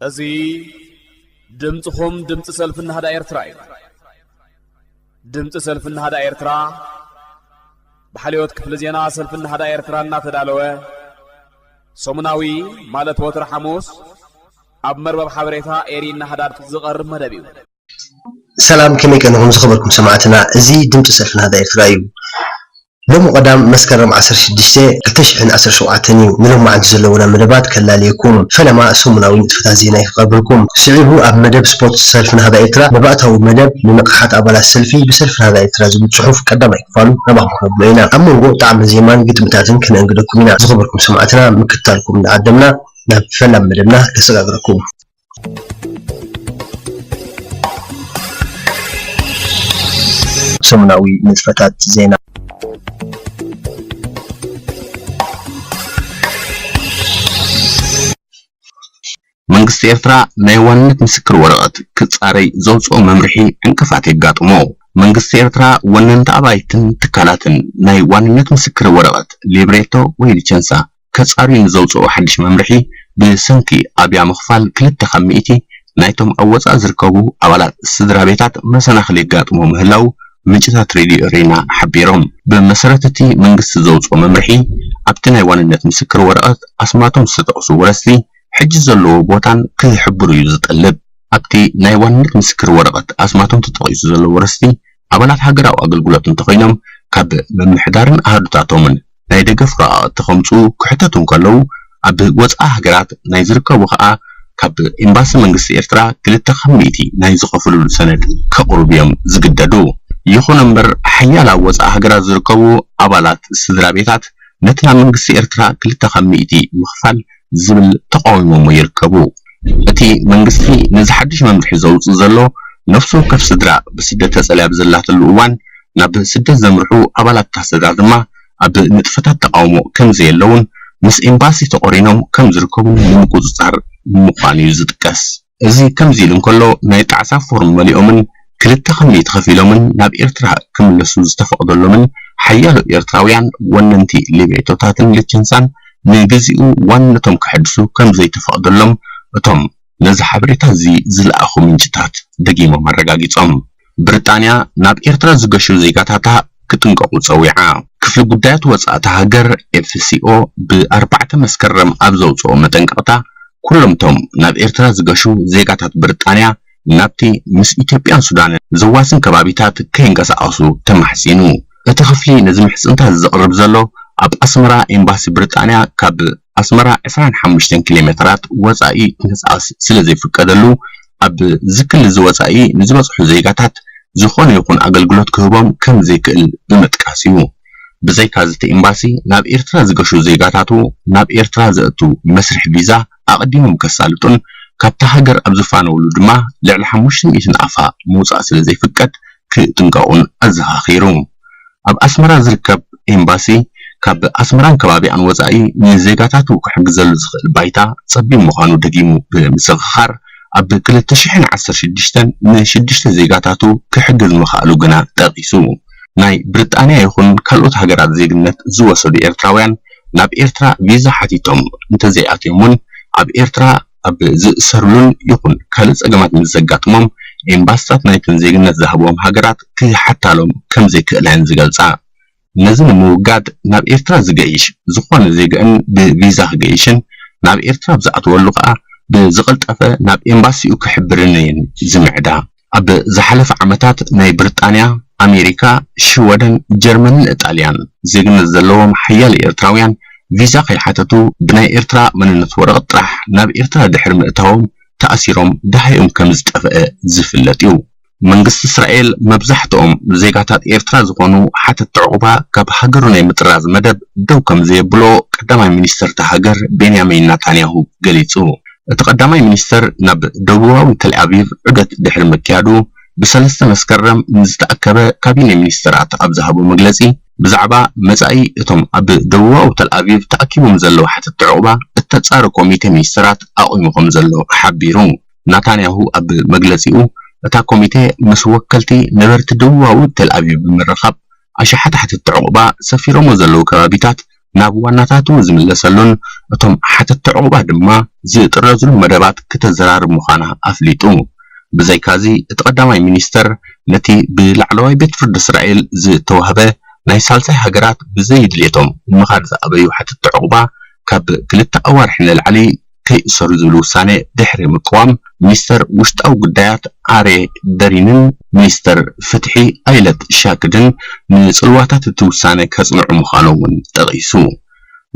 እዚ ድምፅኹም ድምፂ ሰልፊ ናህዳ ኤርትራ እዩ። ድምፂ ሰልፊ ናህዳ ኤርትራ ብሓልዮት ክፍሊ ዜና ሰልፊ ናህዳ ኤርትራ እናተዳለወ ሰሙናዊ፣ ማለት ወትሪ ሓሙስ፣ ኣብ መርበብ ሓበሬታ ኤሪ ናህዳ ዝቐርብ መደብ እዩ። ሰላም፣ ከመይ ቀኒኹም ዝኸበርኩም ሰማዕትና? እዚ ድምፂ ሰልፊ ናህዳ ኤርትራ እዩ። ሎሚ ቀዳም መስከረም ዓሰርተ ሽዱሽተ ክልተ ሽሕን ዓሰርተ ሸውዓተን እዩ። ንሎማዓንቲ ዘለውና መደባት ከላልየኩም። ፈለማ ሰሙናዊ ንጥፈታት ዜና ይቐርበልኩም። ስዒቡ ኣብ መደብ ስፖርት ሰልፊ ናህዳ ኤርትራ ንባእታዊ መደብ ንንቕሓት ኣባላት ሰልፊ ብሰልፊ ናህዳ ኤርትራ ዝብል ጽሑፍ ቀዳማይ ክፋሉ ናባኹም ክነብሎ ኢና። ኣብ መንጎ ጣዕመ ዜማን ግጥምታትን ክነእንግደኩም ኢና። ዝኸበርኩም ሰማዕትና ምክትታልኩም እናዓደምና ናብ ፈላም መደብና ከሰጋግረኩም። ሰሙናዊ ንጥፈታት ዜና። መንግስቲ ኤርትራ ናይ ዋንነት ምስክር ወረቐት ክጻረይ ዘውጽኦ መምርሒ ዕንቅፋት የጋጥሞ። መንግስቲ ኤርትራ ወነንቲ ኣባይትን ትካላትን ናይ ዋንነት ምስክር ወረቐት ሊብሬቶ ወይ ሊቸንሳ ከጻርዩ ንዘውጽኦ ሓድሽ መምርሒ ብሰንኪ ኣብያ ምኽፋል ክልተ ካብ ሚእቲ ናይቶም ኣብ ወጻኢ ዝርከቡ ኣባላት ስድራ ቤታት መሰናኽል የጋጥሞ ምህላው ምንጭታት ሬድዮ ኤሬና ሓቢሮም። ብመሰረት እቲ መንግስቲ ዘውጽኦ መምርሒ ኣብቲ ናይ ዋንነት ምስክር ወረቐት ኣስማቶም ዝተጠቕሱ ወረስቲ ሕጂ ዘለዎ ቦታን ክሕብሩ እዩ ዝጠልብ። ኣብቲ ናይ ዋንነት ምስክር ወረቐት ኣስማቶም ተጠቒሱ ዘሎ ወረስቲ ኣባላት ሃገራዊ ኣገልግሎት እንተኾይኖም ካብ ምምሕዳርን ኣሃዱታቶምን ናይ ደገፍ ረቓቕቲ ከምፁ ክሕተቱ እንከለዉ ኣብ ወፃኢ ሃገራት ናይ ዝርከቡ ከዓ ካብ ኤምባሲ መንግስቲ ኤርትራ ክልተ ካብ ሚእቲ ናይ ዝኸፍሉሉ ሰነድ ከቕርቡ እዮም ዝግደዱ። ይኹን እምበር ሓያል ኣብ ወፃኢ ሃገራት ዝርከቡ ኣባላት ስድራ ቤታት ነቲ ናብ መንግስቲ ኤርትራ ክልተ ካብ ሚእቲ ምኽፋል ዝብል ተቃዊሞሞ ይርከቡ። እቲ መንግስቲ ነዚ ሓድሽ መምርሒ ዘውፅእ ዘሎ ነፍሲ ወከፍ ስድራ ብስደት ተፀልያ ብዘላትሉ እዋን ናብ ስደት ዘምርሑ ኣባላት እታ ስድራ ድማ ኣብ ንጥፈታት ተቃውሞ ከም ዘየለውን ምስ ኤምባሲ ተቆሪኖም ከም ዝርከቡ ንምቁፅፃር ምዃኑ እዩ ዝጥቀስ። እዚ ከምዚ ኢሉ እንከሎ ናይ ጣዕሳ ፎርም መሊኦምን ክልተ ካብ ሚእቲ ከፊሎምን ናብ ኤርትራ ክምለሱ ዝተፈቕደሎምን ሓያሎ ኤርትራውያን ወነንቲ ሊብሬቶታትን ሊቸንሳን ንግዚኡ ዋንነቶም ከሐድሱ ከም ዘይተፈቕደሎም እቶም ነዚ ሓበሬታ እዚ ዝለኣኹ ምንጭታት ደጊሞም ኣረጋጊጾም። ብሪጣንያ ናብ ኤርትራ ዝገሹ ዜጋታታ ክጥንቀቑ ጸዊዓ። ክፍሊ ጉዳያት ወጻኢ እታ ሃገር ኤፍሲኦ ብኣርባዕተ መስከረም ኣብ ዘውጽኦ መጠንቀቕታ ኩሎም እቶም ናብ ኤርትራ ዝገሹ ዜጋታት ብሪጣንያ ናብቲ ምስ ኢትዮጵያን ሱዳንን ዘዋስን ከባቢታት ከይንቀሳቐሱ ተማሕጺኑ። እቲ ክፍሊ ነዚ ምሕጽንታ ዘቕርብ ዘሎ ኣብ ኣስመራ ኤምባሲ ብሪጣንያ ካብ ኣስመራ ዕስራን ሓሙሽተን ኪሎ ሜትራት ወጻኢ ክንቀሳቐስ ስለ ዘይፍቀደሉ ኣብ ዝክል እዚ ወጻኢ ንዝበጽሑ ዜጋታት ዝኾነ ይኹን ኣገልግሎት ክህቦም ከም ዘይክእል ብምጥቃስ እዩ። ብዘይካ እዚ እቲ ኤምባሲ ናብ ኤርትራ ዝገሹ ዜጋታቱ ናብ ኤርትራ ዘእቱ መስርሕ ቪዛ ኣቐዲሞም ከሳልጡን ካብታ ሃገር ኣብ ዝፋነውሉ ድማ ልዕሊ ሓሙሽተ ሚእቲ ናቕፋ ምውጻእ ስለ ዘይፍቀድ ክጥንቀቑን ኣዘኻኺሩ። ኣብ ኣስመራ ዝርከብ ኤምባሲ ካብ ኣስመራን ከባቢኣን ወጻኢ ንዜጋታቱ ክሕግዘሉ ዝኽእል ባይታ ጸቢብ ምዃኑ ደጊሙ ብምስኽኻር ኣብ ክልተ ሽሕን ዓሰርተ ሽዱሽተን ንሽዱሽተ ዜጋታቱ ክሕግዝ ምኽኣሉ ግና ጠቒሱ። ናይ ብሪጣንያ ይኹን ካልኦት ሃገራት ዜግነት ዝወሰዱ ኤርትራውያን ናብ ኤርትራ ቪዛ ሓቲቶም እንተዘይኣትዮም እውን ኣብ ኤርትራ ኣብ ዝእሰርሉን ይኹን ካልእ ጸገማት ምስ ዘጋጥሞም ኤምባስታት ናይተን ዜግነት ዝሃብዎም ሃገራት ክሓታሎም ከም ዘይክእላ እየን ዝገልጻ። ነዚ ንምውጋድ ናብ ኤርትራ ዝገይሽ ዝኾነ ዜግእን ብቪዛ ክገይሽን ናብ ኤርትራ ኣብ ዝኣትወሉ ከኣ ብዝቐልጠፈ ናብ ኤምባሲኡ ክሕብርን እየን ዝምዕዳ። ኣብ ዝሓለፈ ዓመታት ናይ ብሪጣንያ፣ ኣሜሪካ፣ ሽወደን፣ ጀርመንን እጣልያን ዜግነት ዘለዎም ሓያለ ኤርትራውያን ቪዛ ከይሓተቱ ብናይ ኤርትራ መንነት ወረቐት ጥራሕ ናብ ኤርትራ ድሕሪ ምእታዎም ተኣሲሮም ደሃዮም ከም ዝጠፍአ ዝፍለጥ እዩ። መንግስቲ እስራኤል መብዛሕትኦም ዜጋታት ኤርትራ ዝኾኑ ሓተትቲ ዕቑባ ካብ ሃገሩ ናይ ምጥራዝ መደብ ደው ከም ዘየብሎ ቀዳማይ ሚኒስተር እታ ሃገር ቤንያሚን ናታንያሁ ገሊጹ። እቲ ቀዳማይ ሚኒስተር ናብ ደቡባዊ ተልኣቪቭ ዑደት ድሕሪ ምክያዱ ብሰለስተ መስከረም ንዝተኣከበ ካቢነ ሚኒስተራት ኣብ ዝሃቦ መግለጺ ብዛዕባ መጻኢ እቶም ኣብ ደቡባዊ ተልኣቪቭ ተኣኪቦም ዘለዉ ሓተትቲ ዕቑባ እተጻሪ ኮሚቴ ሚኒስተራት ኣቑሙ ከም ዘሎ ሓቢሩ። ናታንያሁ ኣብ መግለጺኡ እታ ኮሚቴ ምስ ወከልቲ ነበርቲ ደቡባዊ ተልኣቪቭ ብምርኻብ ኣሽሓት ሓተትቲ ዕቑባ ሰፊሮሞ ዘለዉ ከባቢታት ናብ ዋናታቱ ዝምለሰሉን እቶም ሓተትቲ ዑቕባ ድማ ዝጥረዙሉ መደባት ክተዘራርብ ምዃና ኣፍሊጡ። ብዘይካዚ፣ እቲ ቀዳማይ ሚኒስተር ነቲ ብላዕለዋይ ቤት ፍርዲ እስራኤል ዝተዋህበ ናይ ሳልሳይ ሃገራት ብዘይድልየቶም ምኻድ ዝኣበዩ ሓተትቲ ዑቕባ ካብ ክልተ ኣዋርሒ ንላዕሊ ከይእሰሩ ዝብል ውሳነ ድሕሪ ምቅዋም፣ ሚኒስተር ውሽጣዊ ጉዳያት ኣሬ ደሪንን ሚኒስተር ፍትሒ ኣይለት ሻክድን ንጽልዋታት እቲ ውሳነ ከጽንዑ ምዃኖም እውን ጠቒሱ።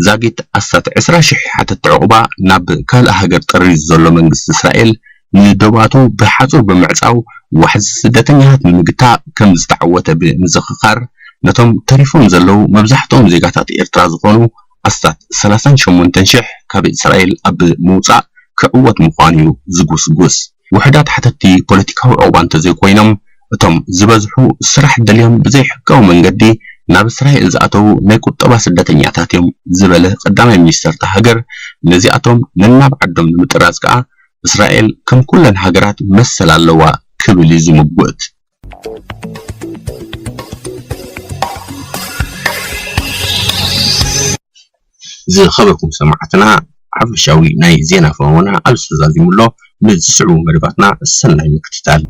ዛጊት ኣስታት ዕስራ ሽሕ ሓተትቲ ዑቕባ ናብ ካልእ ሃገር ጠሪዙ ዘሎ መንግስቲ እስራኤል፣ ንዶባቱ ብሓጹር ብምዕጻው ዋሕዚ ስደተኛታት ንምግታእ ከም ዝተዓወተ ብምዝኽኻር፣ ነቶም ተሪፎም ዘለዉ መብዛሕትኦም ዜጋታት ኤርትራ ዝኾኑ ኣስታት ሰላሳን ሸሞንተን ሽሕ ካብ እስራኤል ኣብ ምውጻእ ክዕወት ምዃኑ እዩ ዝጉስጉስ። ውሑዳት ሓተትቲ ፖለቲካዊ ዑቕባ እንተዘይኮይኖም፣ እቶም ዝበዝሑ ስራሕ ደልዮም ብዘይሕጋዊ መንገዲ ናብ እስራኤል ዝኣተዉ ናይ ቁጠባ ስደተኛታት እዮም ዝበለ ቀዳማይ ሚኒስተር እታ ሃገር፣ ነዚኣቶም ነናብ ዓዶም ንምጥራዝ ከኣ እስራኤል ከም ኩለን ሃገራት መሰል ኣለዋ ክብል እዩ ዝምጉት። ዝኸበርኩም ሰማዕትና፣ ሓፈሻዊ ናይ ዜና ፈነወና ኣብዚ ተዛዚሙ ኣሎ። ንዝስዕቡ መደባትና ሰናይ ምክትታል።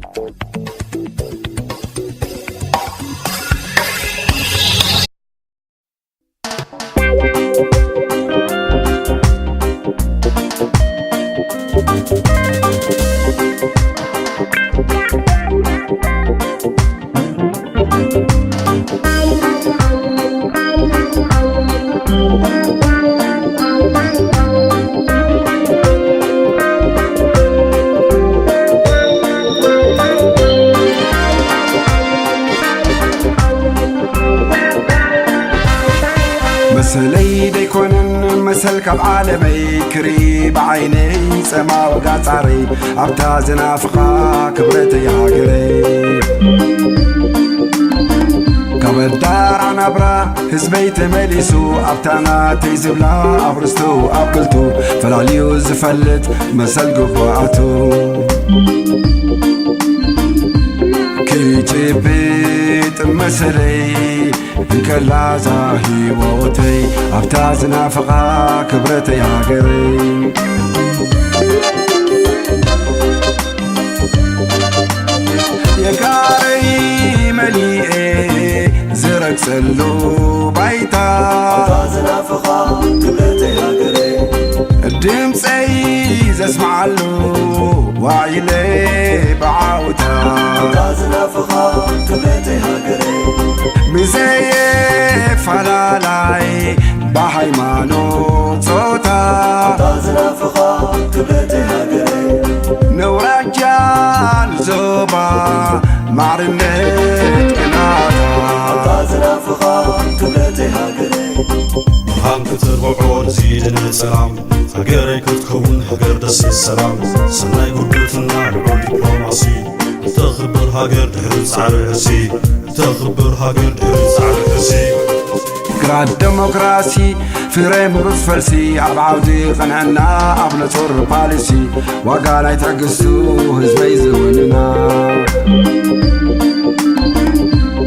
መሰለይ ደይኮነን መሰል ካብ ዓለመይ ክርኢ ብዓይነይ ጸማው ጋጻረይ ኣብታ ዝናፍቓ ክብረተይ ሃገረይ ካብ ኣዳራ ናብራ ህዝበይ ተመሊሱ ኣብታ ናተይ ዝብላ ኣብ ርስቱ ኣብ ግልቱ ፈላልዩ ዝፈልጥ መሰል ግቡኣቱ ክጭብጥ መሰለይ እንከላ እዛ ህይወተይ ኣብታ ዝናፍቓ ክብረተይ ሃገረይ የጋረይ መሊኤ ዝረግጸሉ ባይታ ዝናፍቓ ክብረተይ ሃገረይ ድምፀይ ዘስምዓሉ ዋዒለ ብዓውታ ዝናፍቓ ክብረተይ ሃገረይ ብዘየ ፈላላይ ብሃይማኖት ጾታ ዝናፍቓ ክብረተይ ሃገረይ ነውራጃን ዞባ ማዕርነት ቅናታ ዝናፍቓ ክብረተይ ሃገረይ ብርሃን ክትርብዖ ንዚድነ ሰላም ሃገረይ ክትከውን ሃገር ደሴት ሰላም ሰናይ ጉርብትና ልዑል ዲፕሎማሲ እተኽብር ሃገር ድሕሪ ጻዕሪ ሕርሲ እተኽብር ሃገር ድሕሪ ጻዕሪ ሕርሲ ግራት ደሞክራሲ ፍረ ምሩፅ ፈልሲ ኣብ ዓውዲ ቅንዕና ኣብ ነፁር ፓሊሲ ዋጋ ናይ ትዕግስቱ ህዝበይ ዝውንና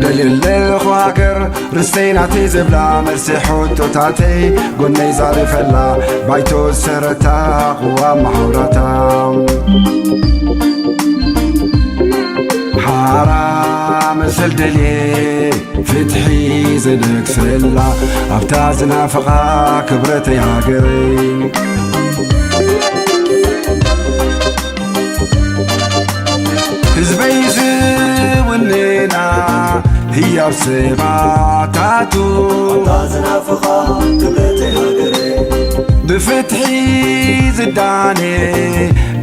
ደልየለኹ ሃገር ርስተይ ናተይ ዝብላ መልሲ ሕቶታተይ ጎነይ ዛሪፈላ ባይቶ ዝሰረታ ቅዋም መሓውራታ ሓራ መሰል ደልየ ፍትሒ ዝነግሰላ ኣብታ ዝናፍቓ ክብረተይ ሃገረይ ህዝበይ ዝውንና ህያብ ሰባታቱ ዝናፍቓ ክብረተይ ሃገረይ ብፍትሒ ዝዳነ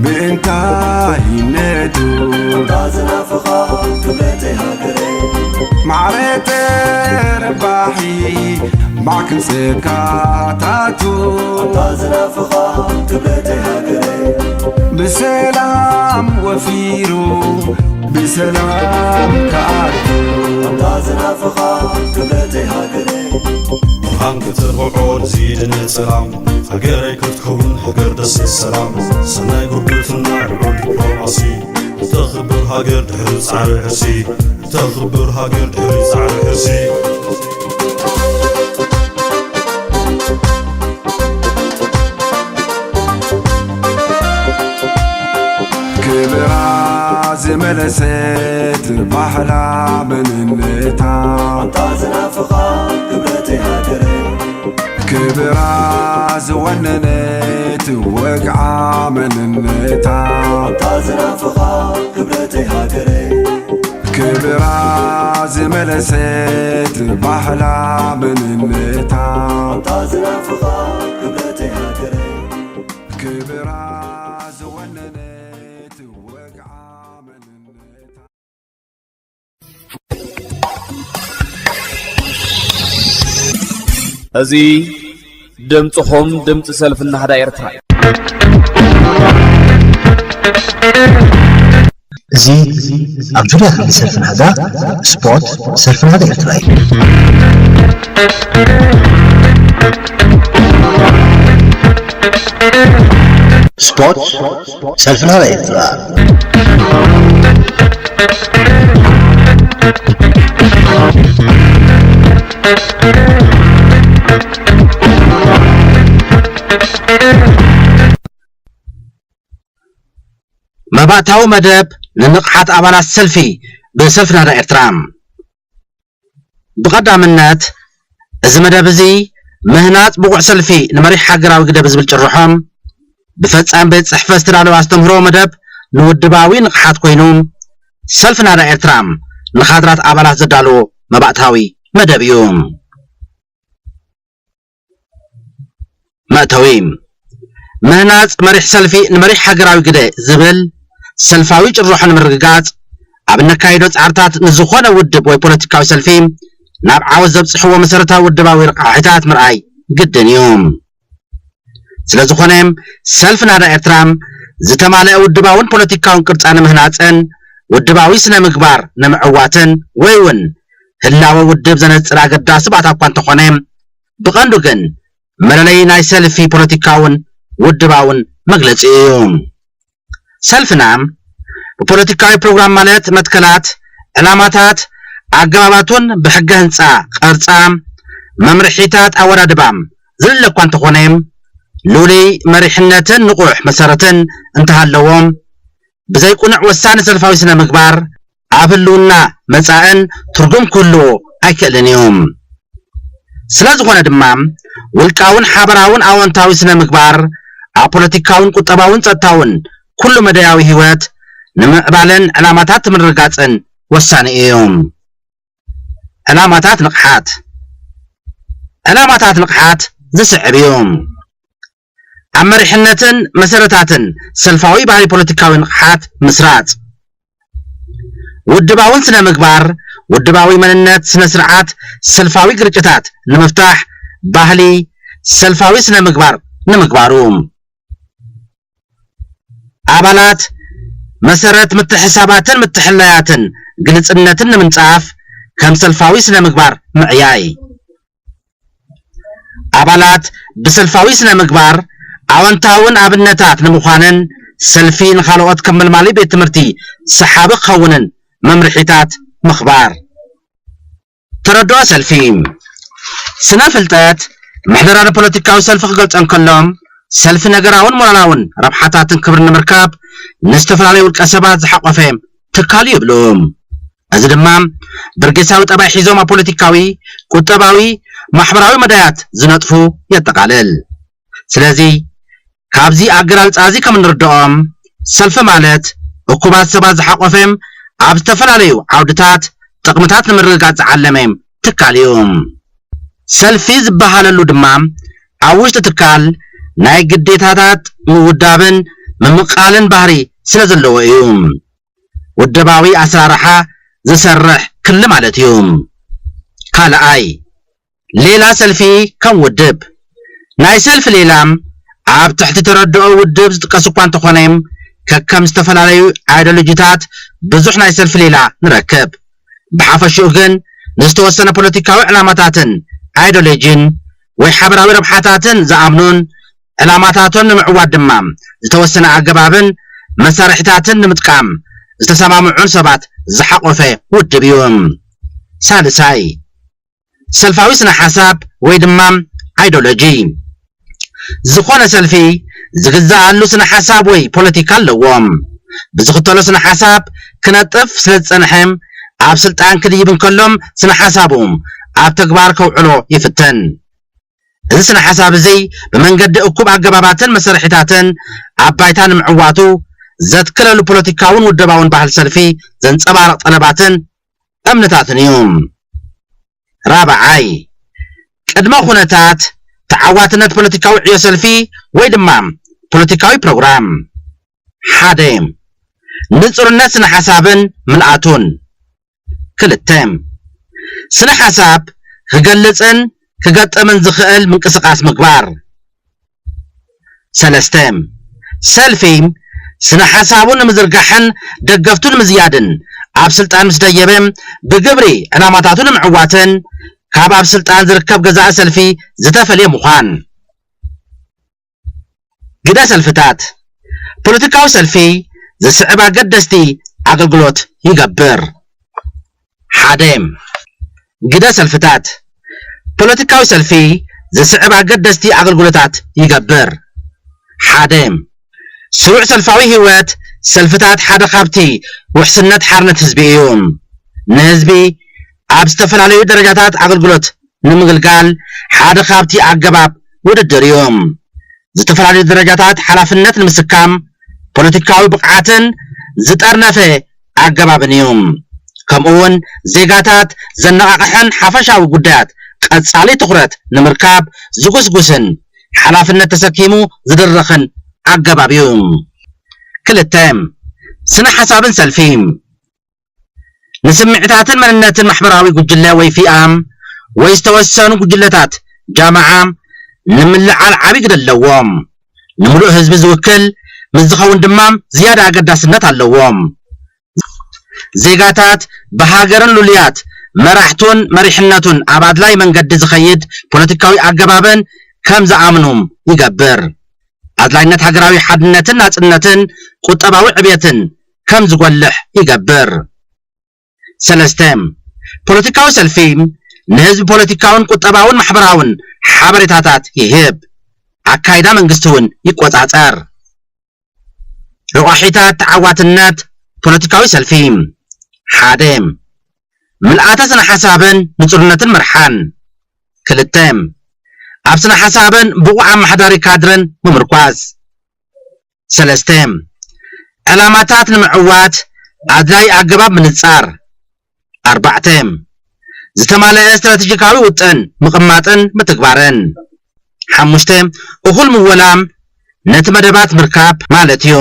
ብእንታይነቱ ዝናፍቓ ክብረተይ ሃገረይ ማዕረ ተረባሒ ማዕክን ጸጋታቱ ዝናፍቓ ክብረተይ ሃገረይ ብሰላም ወፊሩ ብሰላም ከኣቱ ዝናፍቓ ክብረተይ ሃገረይ ብርሃን ክትርብዖ ንዚድነ ሰላም ሃገረይ ክትከውን ሃገር ደሴት ሰላም ሰናይ ጉርብትና ልዑል ዲፕሎማሲ እተኽብር ሃገር ድሕሪ ጻዕሪ ሕርሲ እተኽብር ሃገር ድሕሪ ጻዕሪ ሕርሲ ክብራ ዝመለሰት ባህላ መንነታ ኣንታ ዝናፍቓ ክብረተይ ሃገረይ ክብራ ዝወነነት ወግዓ መንነታ ኣንታ ዝናፍቓ ክብረተይ ሃገረይ ክብራ ዝመለሰት ባህላ መንነታ ኣንታ ዝናፍቓ ክብረተይ ሃገረይ ክብራ ዝወነነት ወግዓ መንነታ። እዚ ድምፅኹም ድምፂ ሰልፊ ናህዳ ኤርትራ እዩ። እዚ ኣብ ዙርያ ክንዲ ሰልፊ ናህዳ ስፖርት ሰልፊ ናህዳ ኤርትራ እዩ። ስፖርት ሰልፊ ናህዳ ኤርትራ። መባእታዊ መደብ ንንቕሓት ኣባላት ሰልፊ ብሰልፊ ናህዳ ኤርትራ። ብቐዳምነት፣ እዚ መደብ እዚ ምህናጽ ብቑዕ ሰልፊ ንመሪሕ ሃገራዊ ግደ ብዝብል ጭርሖ፣ ብፈጻሚ ቤት ጽሕፈት ዝተዳለወ ኣስተምህሮ መደብ ንውድባዊ ንቕሓት ኮይኑ፣ ሰልፊ ናህዳ ኤርትራ ንኻድራት ኣባላት ዘዳለዎ መባእታዊ መደብ እዩ። መእተዊ፣ ምህናጽ መሪሕ ሰልፊ ንመሪሕ ሃገራዊ ግደ ዝብል ሰልፋዊ ጭርሖ ንምርግጋጽ፣ ኣብ እነካይዶ ጻዕርታት ንዝኾነ ውድብ ወይ ፖለቲካዊ ሰልፊ ናብ ዓወት ዘብጽሕዎ መሰረታዊ ውድባዊ ረቋሒታት ምርኣይ ግድን እዩ። ስለ ዝኾነ፣ ሰልፊ ናህዳ ኤርትራ ዝተማልአ ውድባውን ፖለቲካውን ቅርጻ ንምህናጽን ውድባዊ ስነ ምግባር ንምዕዋትን ወይ እውን ህላወ ውድብ ዘነጽር ኣገዳሲ ባእታ እኳ እንተኾነ፣ ብቐንዱ ግን መለለዪ ናይ ሰልፊ ፖለቲካውን ውድባውን መግለጺ እዩ። ሰልፍና ብፖለቲካዊ ፕሮግራም ማለት መትከላት፣ ዕላማታት፣ ኣገባባቱን ብሕገ ህንጻ፣ ቅርጻ፣ መምርሒታት ኣወዳድባ ዝልለ እኳ እንተኾነ፣ ልሉይ መሪሕነትን ንቑሕ መሰረትን እንተሃለዎ፣ ብዘይ ቁኑዕ ወሳኒ ሰልፋዊ ስነ ምግባር ኣብ ህልውና መጻእን ትርጉም ክህልዎ ኣይክእልን እዩ። ስለ ዝኾነ ድማ፣ ውልቃውን ሓበራውን ኣወንታዊ ስነ ምግባር ኣብ ፖለቲካውን ቁጠባውን ጸጥታውን ኩሉ መዳያዊ ህይወት ንምዕባለን ዕላማታት ምርግጋጽን ወሳኒ እዩ። ዕላማታት ንቕሓት ዕላማታት ንቕሓት ዝስዕብ እዩ። ኣብ መሪሕነትን መሰረታትን ሰልፋዊ ባህሪ ፖለቲካዊ ንቕሓት ምስራጽ። ውድባውን ስነ ምግባር፣ ውድባዊ መንነት፣ ስነ ስርዓት፣ ሰልፋዊ ግርጭታት ንምፍታሕ ባህሊ ሰልፋዊ ስነ ምግባር ንምግባሩ። ኣባላት መሰረት ምትሕሳባትን ምትሕልላያትን ግልጽነትን ንምንጻፍ ከም ሰልፋዊ ስነ ምግባር ምዕያይ። ኣባላት ብሰልፋዊ ስነ ምግባር ኣወንታውን ኣብነታት ንምዃንን ሰልፊ ንኻልኦት ከም መልማሊ ቤት ትምህርቲ ሰሓቢ ክኸውንን መምርሒታት ምኽባር። ተረድኦ ሰልፊ። ስነ ፍልጠት ምሕደራ ንፖለቲካዊ ሰልፊ ክገልጾ እንከሎ፣ ሰልፊ ነገራውን ሞራላውን ረብሓታትን ክብርን ንምርካብ ንዝተፈላለዩ ውልቀ ሰባት ዝሓቆፈ ትካል እዩ ይብሉ። እዚ ድማ በርጌሳዊ ጠባይ ሒዞም ኣብ ፖለቲካዊ፣ ቁጠባዊ፣ ማሕበራዊ መዳያት ዝነጥፉ የጠቓልል። ስለዚ ካብዚ ኣገላልጻ እዚ ከም እንርድኦም፣ ሰልፊ ማለት እኩባት ሰባት ዝሓቆፈ ኣብ ዝተፈላለዩ ዓውድታት ጥቕምታት ንምርግጋጽ ዝዓለመ ትካል እዩ። ሰልፊ ዝበሃለሉ ድማ ኣብ ውሽጢ ትካል ናይ ግዴታታት ምውዳብን ምምቓልን ባህሪ ስለ ዘለዎ እዩ። ውደባዊ ኣሰራርሓ ዝሰርሕ ክሊ ማለት እዩ። ካልኣይ፣ ሌላ ሰልፊ ከም ውድብ። ናይ ሰልፊ ሌላ ኣብ ትሕቲ ተረድኦ ውድብ ዝጥቀስ እኳ እንተኾነ፣ ከከም ዝተፈላለዩ ኣይዲዮሎጂታት ብዙሕ ናይ ሰልፊ ሌላ ንረክብ። ብሓፈሽኡ ግን ንዝተወሰነ ፖለቲካዊ ዕላማታትን ኣይዲዮሎጂን ወይ ሓበራዊ ረብሓታትን ዝኣምኑን ዕላማታቶም ንምዕዋት ድማ ዝተወሰነ ኣገባብን መሳርሒታትን ንምጥቃም ዝተሰማምዑን ሰባት ዝሓቆፈ ውድብ እዩ። ሳልሳይ፣ ሰልፋዊ ስነ ሓሳብ ወይ ድማ ኣይዲዮሎጂ። ዝኾነ ሰልፊ ዝግዛኣሉ ስነ ሓሳብ ወይ ፖለቲካ ኣለዎ። ብዝኽተሎ ስነ ሓሳብ ክነጥፍ ስለ ዝጸንሐ፣ ኣብ ስልጣን ክድይብ እንከሎም ስነ ሓሳቡ ኣብ ተግባር ከውዕሎ ይፍትን። እዚ ስነ ሓሳብ እዚ ብመንገዲ እኩብ ኣገባባትን መሰርሒታትን ኣብ ባይታ ንምዕዋቱ ዘትክለሉ ፖለቲካውን ውደባውን ባህል ሰልፊ ዘንጸባርቕ ጠለባትን እምነታትን እዩ። ራብዓይ፣ ቅድመ ኩነታት ተዓዋትነት ፖለቲካዊ ዕዮ ሰልፊ ወይ ድማ ፖለቲካዊ ፕሮግራም። ሓደ፣ ንጹርነት ስነ ሓሳብን ምልኣቱን። ክልተ፣ ስነ ሓሳብ ክገልጽን ክገጥምን ዝኽእል ምንቅስቃስ ምግባር። ሰለስተ፣ ሰልፊ ስነ ሓሳቡ ንምዝርጋሕን ደገፍቱ ንምዝያድን ኣብ ስልጣን ምስ ደየበ ብግብሪ ዕላማታቱ ንምዕዋትን ካብ ኣብ ስልጣን ዝርከብ ገዛኢ ሰልፊ ዝተፈልየ ምዃን። ግደ ሰልፍታት። ፖለቲካዊ ሰልፊ ዝስዕብ ኣገደስቲ ኣገልግሎት ይገብር። ሓደ፣ ግደ ሰልፍታት። ፖለቲካዊ ሰልፊ ዝስዕብ ኣገደስቲ ኣገልግሎታት ይገብር። ሓደ፣ ስሩዕ ሰልፋዊ ህይወት ሰልፍታት ሓደ ካብቲ ውሕስነት ሓርነት ህዝቢ እዩ። ንህዝቢ ኣብ ዝተፈላለዩ ደረጃታት ኣገልግሎት ንምግልጋል ሓደ ካብቲ ኣገባብ ውድድር እዩ። ዝተፈላለዩ ደረጃታት ሓላፍነት ንምስካም ፖለቲካዊ ብቕዓትን ዝጠርነፈ ኣገባብን እዩ። ከምኡ እውን ዜጋታት ዘነቓቕሐን ሓፈሻዊ ጉዳያት ቀጻሊ ትኹረት ንምርካብ ዝጉስጉስን ሓላፍነት ተሰኪሙ ዝድረኽን ኣገባብ እዩ። ክልተ፣ ስነ ሓሳብን ሰልፊ። ንስምዒታትን መንነትን ማሕበራዊ ጉጅለ ወይ ፊኣ ወይ ዝተወሰኑ ጉጅለታት ጃማዓ ንምልዓል ዓቢ ግደ ኣለዎም። ንምሉእ ህዝቢ ዝውክል ምስ ዝኸውን ድማ ዝያዳ ኣገዳስነት ኣለዎም። ዜጋታት ብሃገርን ልሉያት መራሕቱን መሪሕነቱን ኣብ ኣድላይ መንገዲ ዝኸይድ ፖለቲካዊ ኣገባብን ከም ዝኣምኑ ይገብር። ኣድላይነት ሃገራዊ ሓድነትን ናጽነትን ቁጠባዊ ዕብየትን ከም ዝጎልሕ ይገብር። ሰለስተ፣ ፖለቲካዊ ሰልፊ ንህዝቢ ፖለቲካውን ቁጠባውን ማሕበራውን ሓበሬታታት ይህብ። ኣካይዳ መንግስቲ እውን ይቆጻጸር። ረቋሒታት ተዓዋትነት ፖለቲካዊ ሰልፊ። ሓደ፣ ምልኣተ ስነ ሓሳብን ንጹርነትን መርሓን። ክልተ፣ ኣብ ስነ ሓሳብን ብቑዕ ኣመሓዳሪ ካድርን ምምርኳስ። ሰለስተ፣ ዕላማታት ንምዕዋት ኣድላይ ኣገባብ ምንጻር። ኣርባዕተ፣ ዝተማልአ ስትራቴጂካዊ ውጥን ምቕማጥን ምትግባርን። ሓሙሽተ፣ እኹል ምወላ ነቲ መደባት ምርካብ ማለት እዩ።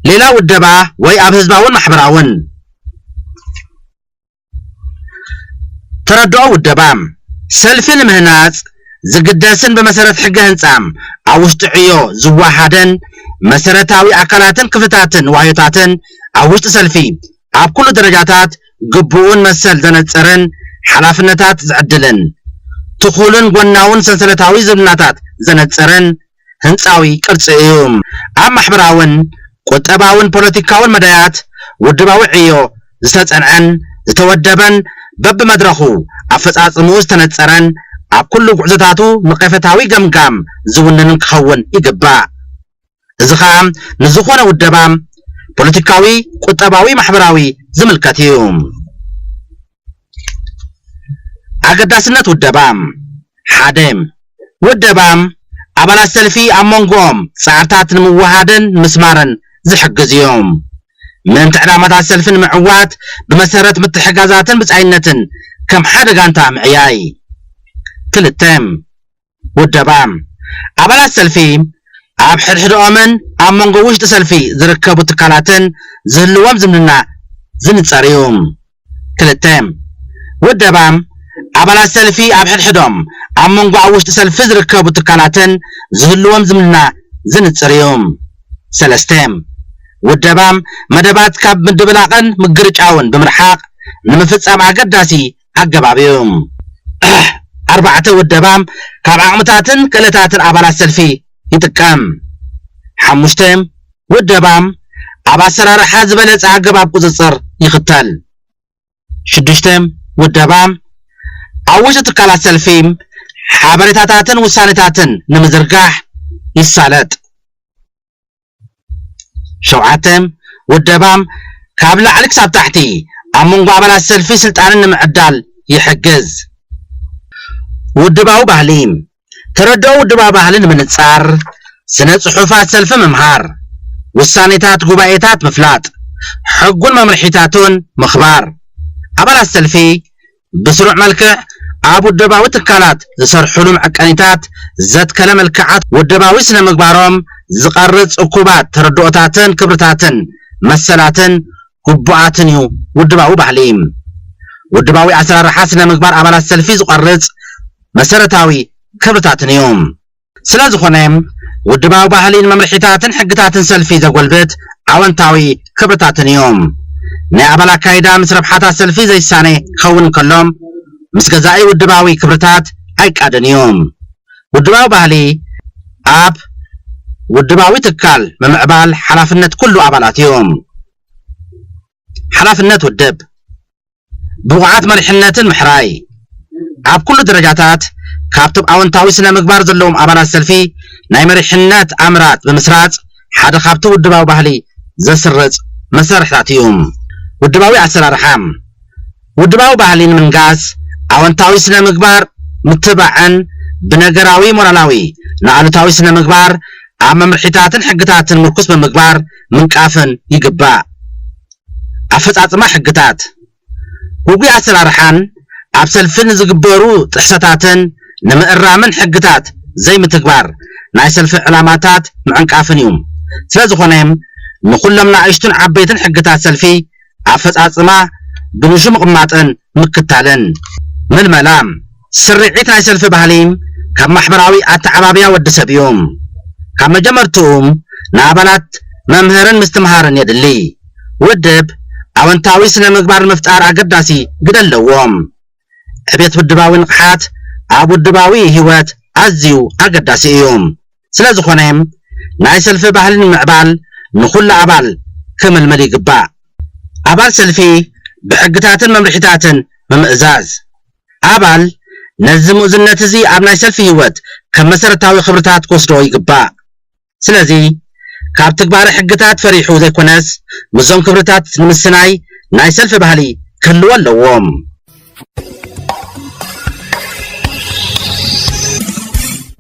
ሌላ ውደባ ወይ ኣብ ህዝባውን ማሕበራውን። ተረድኦ ውደባ። ሰልፊ ንምህናጽ ዝግደስን ብመሰረት ሕገ ህንጻ ኣብ ውሽጢ ዕዮ ዝወሃደን መሰረታዊ ኣካላትን ክፍልታትን ዋህዮታትን ኣብ ውሽጢ ሰልፊ ኣብ ኩሉ ደረጃታት ግቡኡን መሰል ዘነጽርን ሓላፍነታት ዝዕድልን ትኹልን ጎናውን ሰንሰለታዊ ዝምድናታት ዘነጽርን ህንጻዊ ቅርጺ እዩ። ኣብ ማሕበራውን ቁጠባውን ፖለቲካውን መዳያት ውድባዊ ዕዮ ዝተጸንዐን ዝተወደበን በብመድረኹ ኣፈጻጽምኡ ዝተነጸረን ኣብ ኩሉ ጉዕዞታቱ ነቐፈታዊ ገምጋም ዝውንንን ክኸውን ይግባእ። እዚ ኸኣ ንዝኾነ ውደባ ፖለቲካዊ፣ ቁጠባዊ፣ ማሕበራዊ ዝምልከት እዩ። ኣገዳስነት ውደባ። ሓደ፣ ውደባ ኣባላት ሰልፊ ኣብ መንጎኦም ጻዕርታት ንምውሃድን ምስማርን ዝሕግዝ እዩ። ምእንቲ ዕላማታት ሰልፊ ንምዕዋት ብመሰረት ምትሕጋዛትን ብጻይነትን ከም ሓደ ጋንታ ምዕያይ። ክልተ፣ ውደባ ኣባላት ሰልፊ ኣብ ሕድሕድኦምን ኣብ መንጎ ውሽጢ ሰልፊ ዝርከቡ ትካላትን ዝህልዎም ዝምድና ዝንጸር እዩ። ክልተ፣ ውደባ ኣባላት ሰልፊ ኣብ ሕድሕዶም ኣብ መንጎ ኣብ ውሽጢ ሰልፊ ዝርከቡ ትካላትን ዝህልዎም ዝምድና ዝንጽር እዩ። ሰለስተ፣ ውደባ መደባት ካብ ምድብላቕን ምግርጫውን ብምርሓቕ ንምፍጻም ኣገዳሲ ኣገባብ እዩ። ኣርባዕተ፣ ውደባ ካብ ዓቕምታትን ክእለታትን ኣባላት ሰልፊ ይጥቀም። ሓሙሽተ፣ ውደባ ኣብ ኣሰራርሓ ዝበለጸ ኣገባብ ቁጽጽር ይኽተል። ሽዱሽተ፣ ውደባ ኣብ ውሽጢ ትካላት ሰልፊ ሓበሬታታትን ውሳኔታትን ንምዝርጋሕ ይሳለጥ። ሸውዓተ፣ ውደባ ካብ ላዕሊ ክሳብ ታሕቲ ኣብ መንጎ ኣባላት ሰልፊ ስልጣንን ንምዕዳል ይሕግዝ። ውድባዊ ባህሊ፣ ተረድኦ ውድባዊ ባህሊ ንምንጻር፣ ስነ ጽሑፋት ሰልፊ ምምሃር፣ ውሳኔታት ጉባኤታት ምፍላጥ፣ ሕጉን መምርሒታቱን ምኽባር። ኣባላት ሰልፊ ብስሩዕ መልክዕ ኣብ ውደባዊ ትካላት ዝሰርሕሉ መዐቀኒታት ዘትከለ መልክዓት ውደባዊ ስነ ምግባሮም ዝቐርጽ እኩባት ተረድኦታትን ክብርታትን መሰላትን ግቡኣትን እዩ። ውድባዊ ባህሊ ውድባዊ ኣሰራርሓ ስነ ምግባር ኣባላት ሰልፊ ዝቐርጽ መሰረታዊ ክብርታትን እዩ። ስለ ዝኾነ ውድባዊ ባህሊ ንመምርሒታትን ሕግታትን ሰልፊ ዘጎልብት ኣወንታዊ ክብርታትን እዩ። ናይ ኣባል ኣካይዳ ምስ ረብሓታት ሰልፊ ዘይሳነ ክኸውን እንከሎ ምስ ገዛኢ ውድባዊ ክብርታት ኣይቃደን እዩ። ውድባዊ ባህሊ ኣብ ውድባዊ ትካል ምምዕባል ሓላፍነት ኩሉ ኣባላት እዩ። ሓላፍነት ውድብ ብቑዓት መሪሕነትን ምሕራይ ኣብ ኩሉ ደረጃታት ካብቶም ኣወንታዊ ስነ ምግባር ዘለዎም ኣባላት ሰልፊ ናይ መሪሕነት ኣምራት ብምስራጽ ሓደ ካብቲ ውድባዊ ባህሊ ዘስርጽ መሳርሕታት እዩ። ውድባዊ ኣሰራርሓ ውድባዊ ባህሊ ንምንጋስ ኣወንታዊ ስነ ምግባር ምትባዕን ብነገራዊ ሞራላዊ ንኣሉታዊ ስነ ምግባር ኣብ መምርሒታትን ሕግታትን ምርኩስ ብምግባር ምንቃፍን ይግባእ። ኣፈጻጽማ ሕግታት ውጉይ ኣሰራርሓን ኣብ ሰልፊ ንዝግበሩ ጥሕሰታትን ንምእራምን ሕግታት ዘይምትግባር ናይ ሰልፊ ዕላማታት ምዕንቃፍን እዩ። ስለ ዝኾነ ንኹሎም ንኣሽቱን ዓበይትን ሕግታት ሰልፊ ኣፈጻጽማ ብንሹ ምቕማጥን ምክታልን። ምልመላ ስርዒት ናይ ሰልፊ ባህሊ ካብ ማሕበራዊ ኣተዓባብያ ወዲ ሰብ እዩ። ካብ መጀመርትኡ ንኣባላት መምህርን ምስትምሃርን የድሊ። ውድብ ኣወንታዊ ስነ ምግባር ንምፍጣር ኣገዳሲ ግደ ኣለዎ። ዕቤት ውድባዊ ንቕሓት ኣብ ውድባዊ ህይወት ኣዝዩ ኣገዳሲ እዩ። ስለ ዝኾነ ናይ ሰልፊ ባህሊ ንምዕባል ንኹሉ ኣባል ክምልምል ይግባእ። ኣባል ሰልፊ ብሕግታትን መምርሒታትን ምምእዛዝ። ኣባል ነዚ ምኡዝነት እዚ ኣብ ናይ ሰልፊ ህይወት ከም መሰረታዊ ክብርታት ክወስዶ ይግባእ። ስለዚ ካብ ትግባረ ሕግታት ፈሪሑ ዘይኮነስ ምስዞም ክብርታት ንምስናይ ናይ ሰልፊ ባህሊ ክህልዎ ኣለዎም።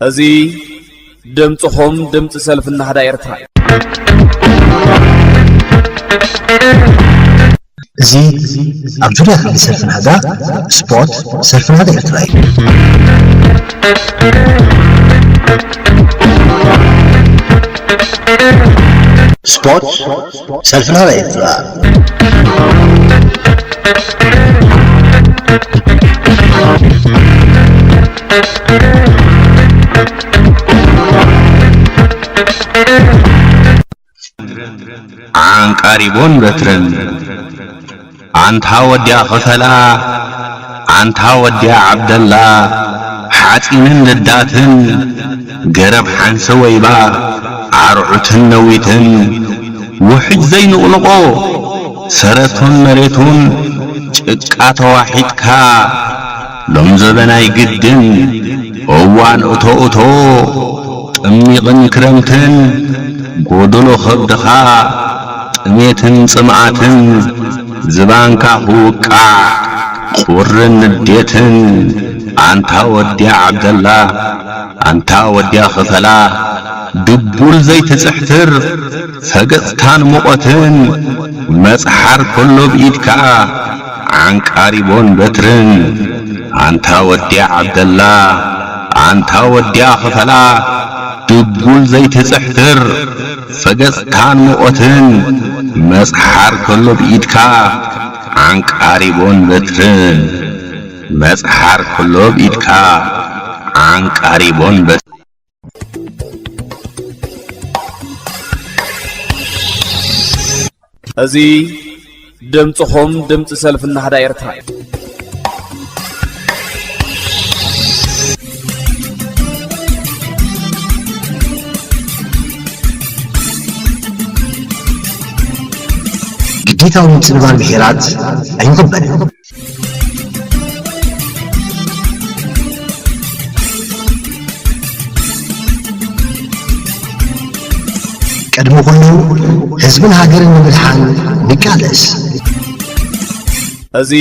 እዚ ድምፅኹም ድምፂ ሰልፊ ናህዳ ኤርትራ እዩ። እዚ ኣብ ዙርያ ክንዲ ሰልፊ ናህዳ ስፖርት ሰልፊ ናህዳ ኤርትራ እዩ። ስፖርት ሰልፊ ናህዳ ኤርትራ። ዓንቃሪቦን በትርን ኣንታ ወዲያ ኸፈላ ኣንታ ወዲያ ዓብደላ ሓጺንን ልዳትን ገረብ ሓንሰ ወይባ ዓርዑትን ነዊትን ውሕጅ ዘይንቕንቖ ሰረቱን መሬቱን ጭቃ ተዋሒጥካ ሎም ዘበናይ ግድን እዋን እቶ እቶ ጥሚቕን ክረምትን ጎደሎ ኸብድኻ ጥሜትን ጽምኣትን ዝባንካ ክውቃዕ ቁርን ንዴትን ኣንታ ወዲ ዓብደላ ኣንታ ወዲ ኣኸፈላ ድቡል ዘይትጽሕትር ፈገጽታን ሙቐትን መጽሓር ከሎ ብኢድካ ዓንቃሪቦን በትርን ኣንታ ወዲ ዓብደላ ኣንታ ወዲ ኣኸፈላ ድቡል ዘይትጽሕትር ፈገጽታን ሙቐትን መጽሓር ከሎ ብኢድካ ዓንቃሪቦን በትርን መጽሓር ከሎ ብኢድካ ዓንቃሪቦን በትርን እዚ ድምፅኹም ድምፂ ሰልፊ ናህዳ ኤርትራ እዩ። ግዴታዊ ምጽንባር ብሄራት ኣይቕበልን። ቅድሚ ኩሉ ህዝብን ሃገርን ንምድሓን ንቃለስ። እዚ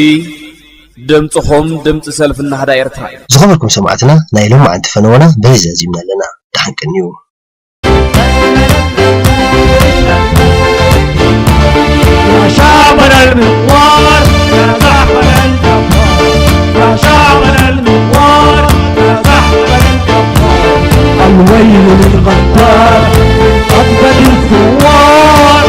ድምፅኹም ድምፂ ሰልፊ ናህዳ ኤርትራ እዩ። ዝኸበርኩም ሰማዕትና፣ ናይ ሎማዓንቲ ፈነወና በዚ ዘዚምና ኣለና። ደሓን ቅንዩ። يا شعبنا المثوار، يا زحفنا الجبار. يا شعبنا المثوار، يا زحفنا الجبار. الويل للغدار، قد بدوا الثوار.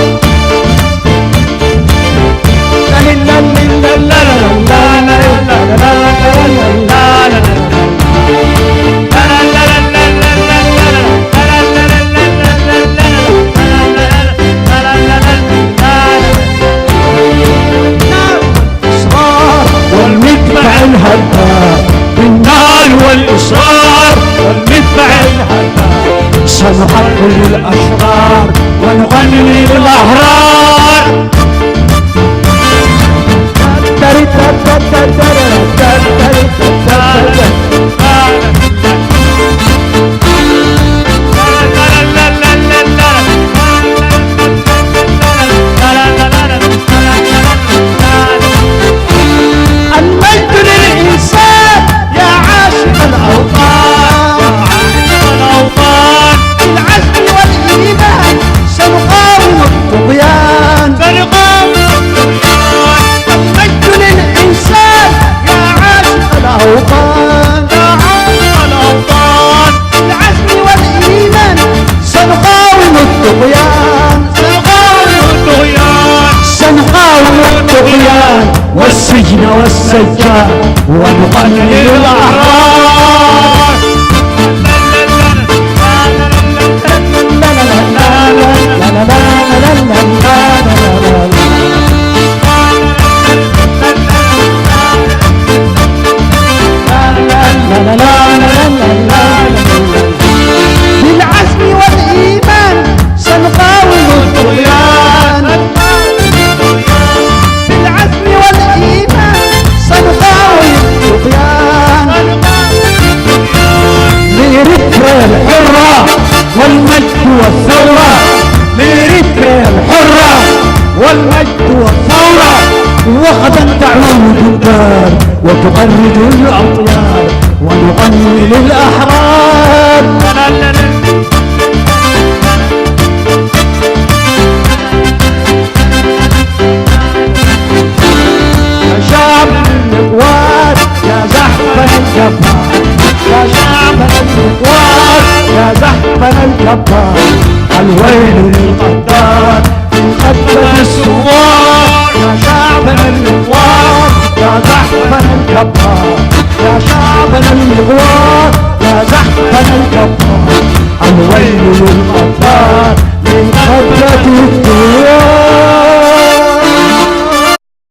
الإصرار والمدفع الهدار، بالنار والإصرار والمدفع الهدار، سنقتل الأشرار ونغني للأحرار. المجد للإنسان يا عاشق الأوطان، يا عاشق الأوطان. بالعزم والإيمان سنقاوم الطغيان، سنقاوم الطغيان. المجد للإنسان يا عاشق الأوطان، يا عاشق الأوطان. بالعزم والإيمان سنقاوم الطغيان، سنقاوم الطغيان، سنقاوم الطغيان والسجن والسجان ونقلل الأعراض. بالعزم والإيمان سنقاوم الطغيان. بالعزم والإيمان سنقاوم الطغيان. لإريتريا الحرة والمجد والثورة، لإريتريا الحرة والمجد والثورة. وغدا تعود الدار وتغرد الأطيار ونغني للأحرار. يا شعب المثوار، يا زحفنا الجبار. يا شعب المثوار، يا زحفنا الجبار. الويل للغدار،